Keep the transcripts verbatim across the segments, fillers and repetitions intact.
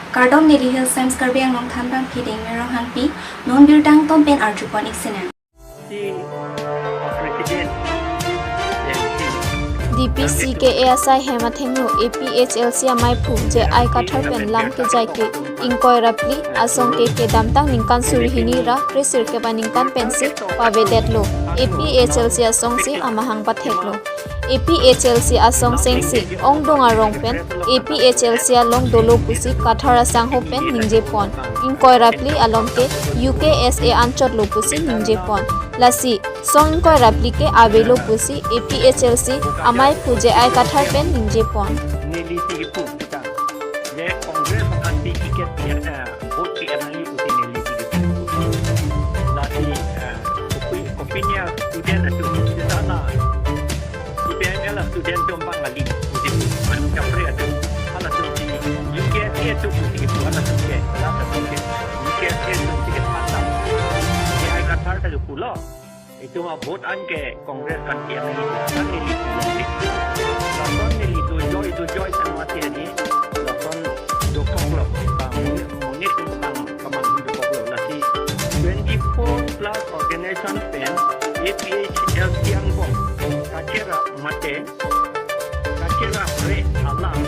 Kardom, neli Hill Times Karbi Anglong thanbang phiding Mero Hangpi, non birta angton pen arjupon ik sinang. D P C K A asai hem athengno A P H L C amei aphu J I Kathar pen lam kejai ke ingkoi ra phli asong ke kedamtang ningkan suri hini ra kresirkep aningkan pensi pavedetlo. A P H L C asong si amahang patheklo. A P H L C asong sengsi ongdung arong pen A P H L C along dolo pusi Kathar asangho pen ningjepon. Ingkoi ra phli along ke U K S A anchotlo pusi ningjepon. Lasi song ingkoi ra phli ke avelo pusi A P H L C amei aphu J I Kathar pen ningjepon. Neli si kipu kita. Je Congress anti ticket ya, eh, vote pi M L A pusi neli si kipu. Lasi, eh, kopi, kopinya student atum, sedana C P I M L student atum bang ali pusi, anu kapre atum, halatum si U K S A atum pusi kipu, halatum ke, halatum ke, U K S A atum si ke patah. J I Kathar ta kipulo. Itum a vote an ke Congress kan tiang ni kan ni ni pulang ni. Lason neli dojoi dojoi sang mati ni. Lason dokoklo. Bang monit monit bang kemang dokoklo. Lasi twenty-four plus organization pen A P H L C angbong kacherap mate kacherapre alam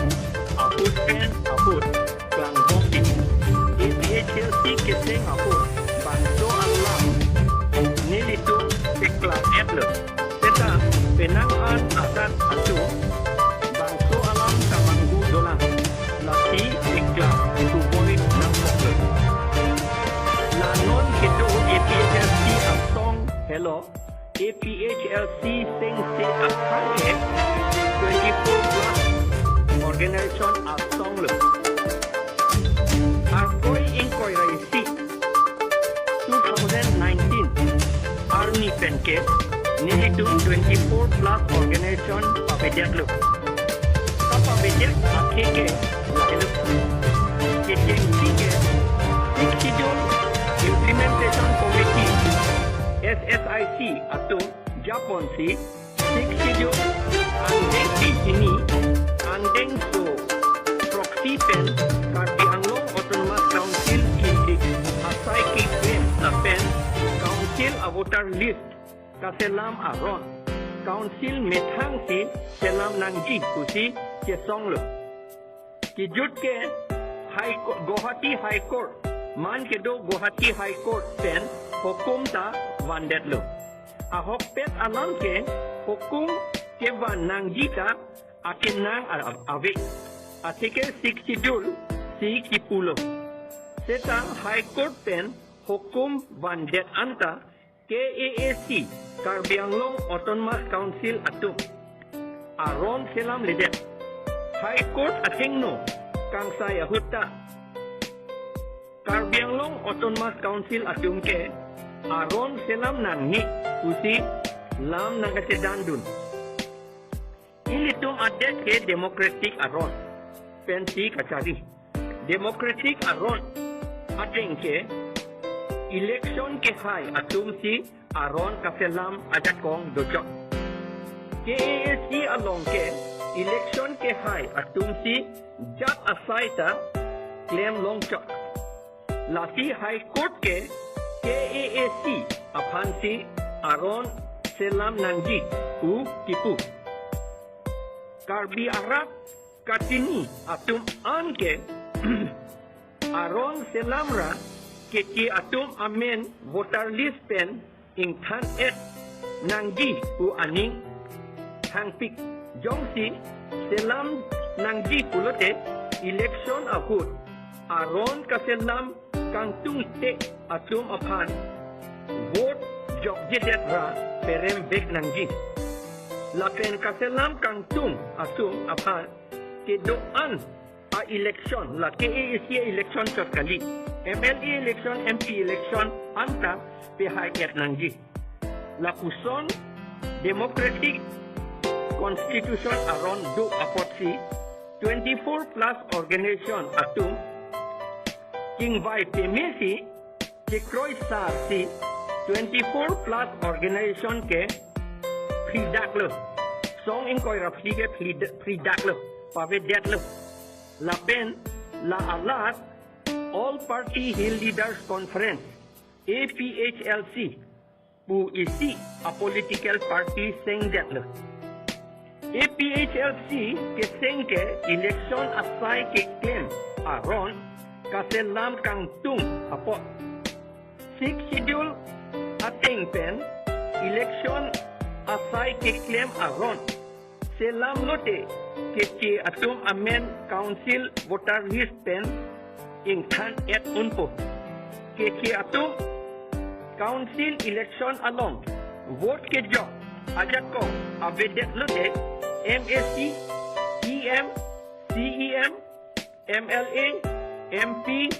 ahut pen ahut klangbomji. A P H L C keseng ahut bangso alam nelitum peklang-etlo. Seta penang an asat atum bangso alam kamanghu dolang. Lasi peklang tu boy nangkoklo. La non kedo A P H L C asong helo. A P H L C sengse aphan ke twenty-four plus organization asonglo. Arkoi ingkoi ra isi two thousand nineteen arni pen ke nelitum twenty-four plus organization pavedetlo. Kapavedet athe ke lahelo. Kechengsi ke Sixth Schedule Implementation Committee, S S I C atum japonsi Sixth Schedule angdeng pi hini, angdeng so proxy pen Karbi Anglong Autonomous Council kidik asai keklem lapen Council a voter list kaselam aron Council methangsi selam nangji pusi chesonglo. Kijut ke High Court, Guwahati High Court, man kedo Guwahati High Court pen hukum ta vandetlo. Ahokpet alam ke hukum kevan nangji ta akenang a-, ave. Athe ke Sixth Schedule si kipulo. Seta High Court pen hukum vandet anta K A A C, Karbi Anglong Autonomous Council atum aron selamledet. High Court athengno kangsai ahut ta Karbi Anglong Autonomous Council atum ke aron selam nangne pusi lam nangkachedandun. Ilitum adet ke democratic aron pensi kachari. Democratic aron ateng ke election kehai atumsi aron kaselam ajakong dochot. K A A C along ke election kehai atumsi jat asai ta klem longchot. Lasi High Court ke K A A C aphansi aron selam nangji pu kipu. Karbi arat kachini atum an ke aron selam ra keche atum amen voter list pen ingthan-et nangji pu aning hangpik. Jongsi selam nangji pulote election ahut aron kaselam kangtungte atum aphan vote jokjedet ra perembek nangji. Lapen kaselam kangtung atum aphan kedo-an a-election, la K A A C a-election chot kali, M L A election, M P election anta pehai-et nangji. Lapuson democratic constitution aron do apotsi twenty-four plus organization atum chingvai pemesi kekroi sarsi twenty-four plus organization ke phridaklo. Song ingkoi ra phli ke phrid-, phridaklo, pavedetlo. Lapen La alat All Party Hill Leaders Conference, A P H L C, pu isi a political party sengdetlo. A P H L C keseng ke election asai keklem aron kaselam kangtung apot. Sixth Schedule ateng pen election asai keklem aron selam lote keche atum amen council voter list pen ingthan et unpo. Keche atum council election along vote kejok ajakong avedet lote M A C, E M, C E M, M L A, M P,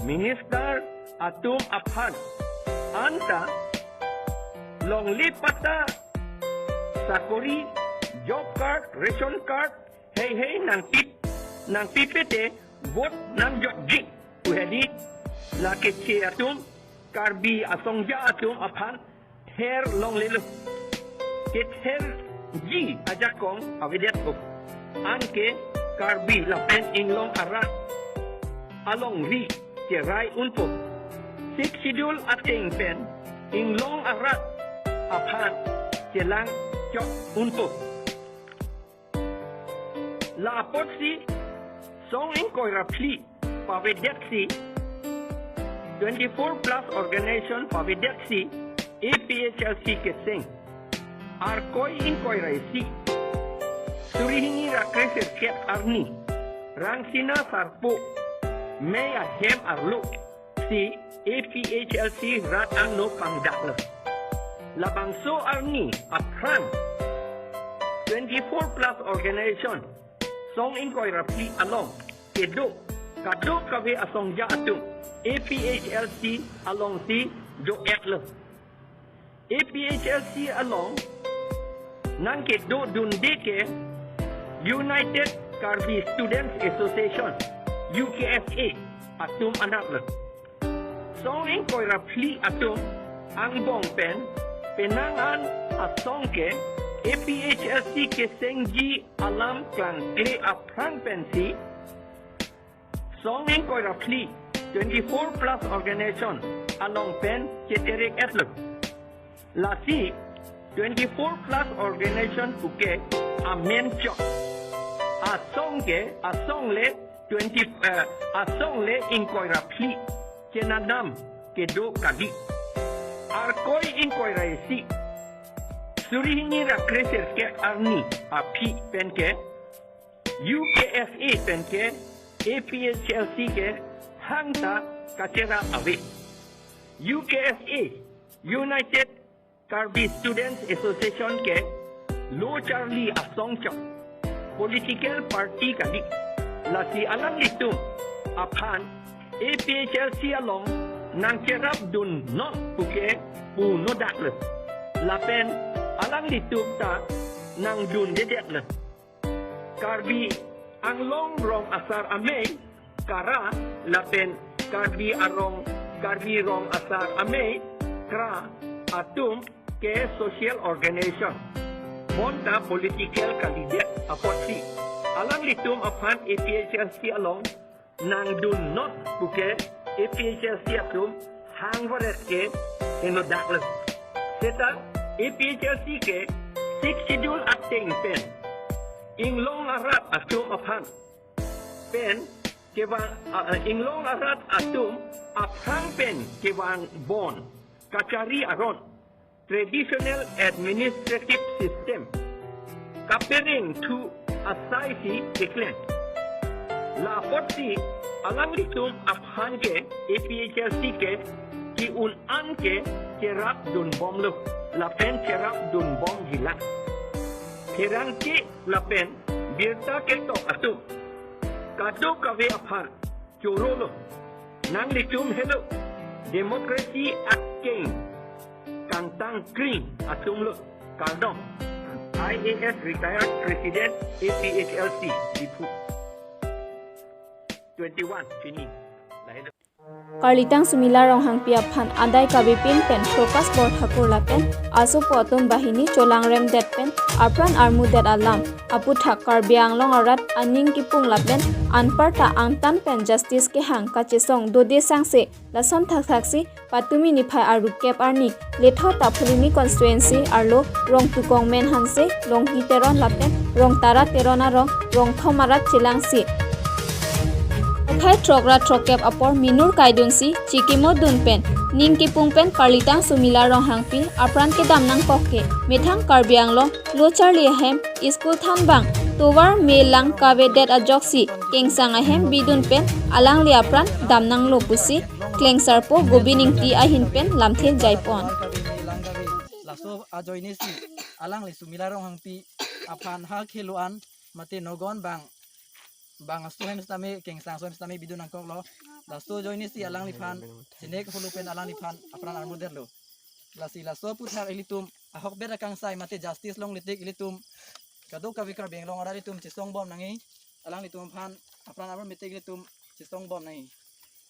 minister atum aphan. Anta longle patta, sakori, job card, ration card, hei hei nangpi, nangpipe te vote nangjokji pu hedi. La keche atum, Karbi asongja atum aphan ther longlelo. Ketherji ajakong avedetpo. Anke Karbi lapen inglong arat alongri cherai unpo. Sixth Schedule ateng pen inglong arat aphan chelang chok unpo. La apotsi song ingkoi ra phli pavedetsi, twenty-four plus organization pavedetsi, A P H L C keseng. Arkoi ingkoi ra isi, suri hini ra kresirkep arni, Rangsina Sarpo mei ahem arlo si A P H L C rat angno pangdaklo. Labangso arni aphrang twenty-four plus organization song ingkoi ra phli along kedo kadokave asongja atum A P H L C alongsi do-etlo. A P H L C along nangkedodunde ke United Karbi Students Association, U K S A, atum anatlo. Song ingkoi ra phli atum angbong pen penang an asong ke A P H L C kesengji alam klangkle aphrang pensi song ingkoi ra phli twenty-four plus organization along pen cheterek-etlo. Lasi twenty-four plus organization puke amen chok. Asong ke, asong le twenty, eh, asong le ingkoi ra phli chenanam kedo kali. Arkoi ingkoi ra isi, suri hini ra kresirkep arni aphi penke U K S A penke A P H L C ke hangta kacherap ave. U K S A, United Karbi Students Association ke lo charli asong chok, political party kali. Lasi alanglitum aphan A P H L C along nangcherapdunnon puke puno daklo. Lapen alanglitum ta nangdundedetlo. Karbi Anglong rong asar amei KARA lapen Karbi arong, Karbi rong asar amei KRA atum ke social organization, bonta political candidate apotsi alanglitum aphan A P H L C along nangdunnon puke A P H L C atum hangvaret ke heno daklo. Seta A P H L C ke Sixth Schedule ateng pen inglong arat atum aphan pen kevang, ah, inglong arat atum aphrang pen kevang bon kachari aron traditional administrative system kapereng thu asai si keklem. La apotsi alanglitum aphan ke A P H L C ke ki-un an ke cherapdunbomlo lapen cherapdunbomjilang. Pherangke lapen birta ketok atum kadokave aphan chorolo. Nanglitum helo democracy akeng kangtangkring atumlo. Kardom. I A S retired president A P H L C Diphu. Twenty-one chini. Lahelo. Karlitang Sumila Ronghangpi aphan adai kavepin pen Prakash Borthakur lapen asopo atum banghini cholangrem det pen apran armu det alam aputhak Karbi Anglong arat aning kipung lapen anparta angtan pen justice kehang kachesong dode sangse lason thakthaksi patumi niphai arukep arni lethot ta Phuloni constituency arlo Rong Tukong Men Hanse, Rong Hi Teron lapen Rong Tara Teron arong rong thom arat chelangsi akhai throk ra throkkep apor minur kaidunsi chikimo dun pen ning kipung pen Karlitang Sumila Ronghangpi apran kedam nangkok ke methang Karbi Anglong lo charli ahem school thanbang tovar me lang kavedet ajoksi kengsang ahem bidun pen alangli apran dam nanglo pusi Klengsarpo Gobin Ingti ahin pen lamthe jaipon. Laso ajoinesi alangli Sumila Ronghangpi aphan ha khelo an mate nogon bang bang aso hem sitame kengsang aso hem sitame bidun nangkoklo. Laso ajoinesi alangliphan sinek holo pen alangliphan apran armu detlo. Lasi laso aputhak ilitum ahokbet akangsai mate justice longle tik ilitum kadokave Karbi Anglong arat ilitum chesong bom nangji, alanglitum aphan apran armu metik ilitum chesong bom nangji.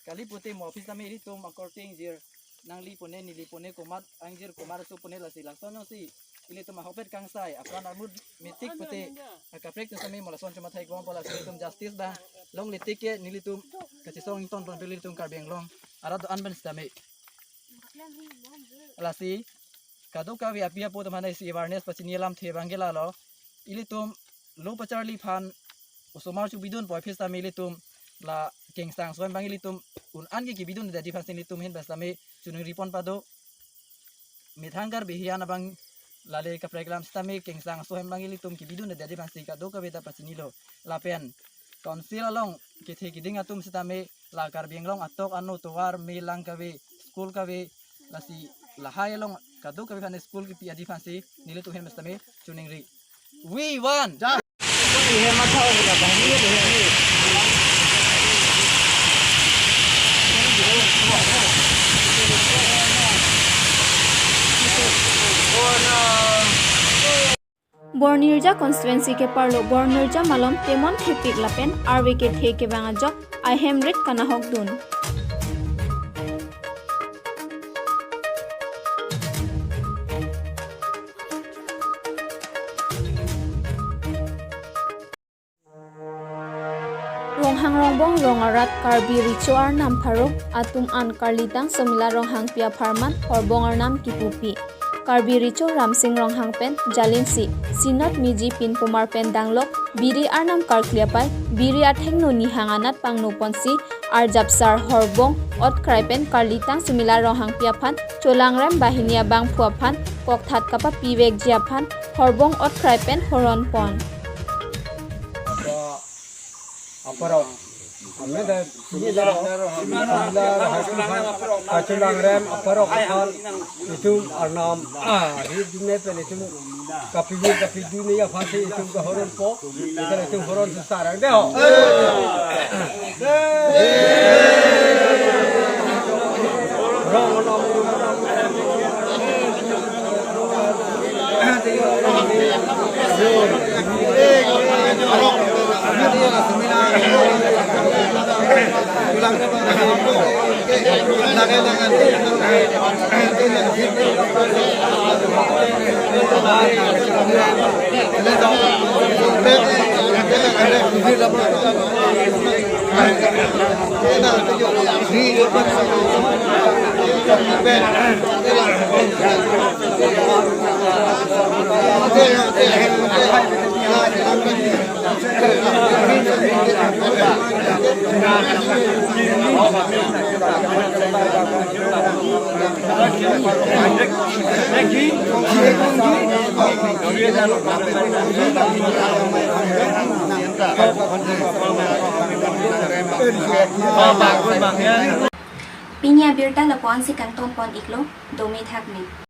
Kali pute mo aphi sitame ilitum akorte ingjir nangli pone neli pone komat angjir komat aso pone lasi lason si ilitum ahokbet kangsai apran armu metik pute akaprek tu sitame mo lason chuma thai kong pola ilitum justice bang longle tik ke nelitum kachesong ington pon ilitum Karbi Anglong arat do-an pen sitame. Lasi kadokave api apo teman isi awareness pachini lamthe bang ke lalo. Ilitum lo pacharli aphan osomar chubidun poi aphi sitame ilitum la kengsang aso hem bang ilitum un-an ke kibidun dadi aphan si ilitum ahin pen sitame choningri pon pado. Methang Karbi hian abang lale kaprek lam sitame kengsang aso hem bang ilitum kibidun dadi aphan si kadokave ta pachinilo. Lapen council along kethe kiding atum sitame la Karbi Anglong atok ano tovar me lang kave school kave lasi lahai along kadokave aphan school kipi adi aphan si nelitum ahin pen sitame choningri. We want. Bornirja constituency keparlo Bornirja malom temon thepik lapen arve kethe kevang ajok ahem rit kanahok dun. Ronghang Rongbong rong arat Karbi Recho Arnam pharo atum an Karlitang Sumila Ronghangpi apharman horbong arnam kipupi. Karbi Recho Ramsing Ronghang pen jalinsi Sinot Miji Pinpomar pen danglok biri arnam karkli apai biri athengno nihang anat pangno ponsi arjapsar horbong otkrai pen Karlitang Sumila Ronghangpi aphan cholangrem banghini abangphu aphan kokthat kapapivekji aphan horbong otkrai pen horon pon. Aparok. Ameda, ameda, ameda, kacholangrem aparok aphan itum arnam, ah, ri dine pen itum kapidun kapidun ya aphan si itum kahoron po, itum itum horon si sarang dei ho. Rong nom nom nom. Pini abirta lapu-an si kangton pon iklo, dome thakme.